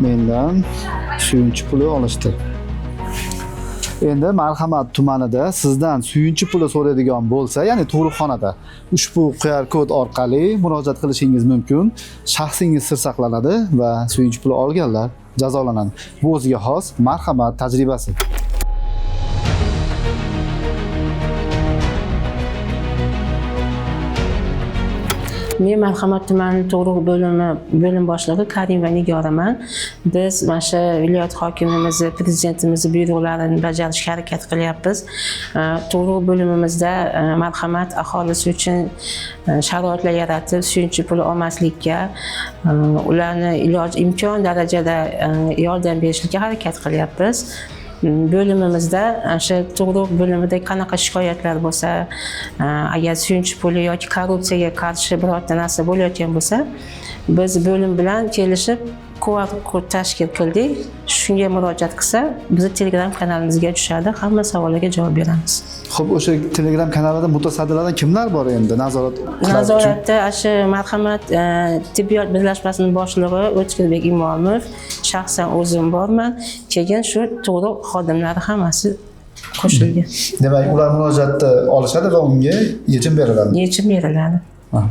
Mendan suyunchi puli olishdi. Endi Marhamat tumanida sizdan suyunchi puli so'raydigan bo'lsa, ya'ni tug'ruqxonada ushbu QR kod orqali murojaat qilishingiz mumkin. Shaxsingiz sir saqlanadi va suyunchi puli olganlar jazolanadi. Bu o'ziga xos Marhamat tajribasi. Men Marhamat tumani tug'ruq bo'limi bo'lim boshlig'i Karimova Nigoraman. Biz mana shu viloyat hokimimizni, prezidentimizni buyruqlarini bajarishga harakat qilyapmiz. Tug'ruq bo'limimizda Marhamat aholisi uchun sharoitlar yaratib, suyunchi puli olmaslikka, ularni iloj imkon darajada yordam berishlikka harakat qilyapmiz. Bo'limimizda o'sha tug'ruq bo'limida qanaqa shikoyatlar bo'lsa, agar suyunchi puli yoki korrupsiyaga qarshi birorta narsa bo'layotgan bo'lsa, biz bo'lim bilan kelishib QR kod tashkil qildik. Shunga murojaat qilsa, bizni Telegram kanalimizga tushadi, hamma savollarga javob beramiz. Xo'p, o'sha Telegram kanalida mutasaddilardan kimlar bor endi nazorat qiladi? Nazoratda shu Marhamat tibbiyot birlashmasining boshlig'i O'tkirbek Imomov, shaxsan o'zim borman, keyin shu tug'ruq xodimlari hammasi qo'shilgan. Demak, ular murojaatni olishadi va unga yechim beriladi. Yechim beriladi. Ha.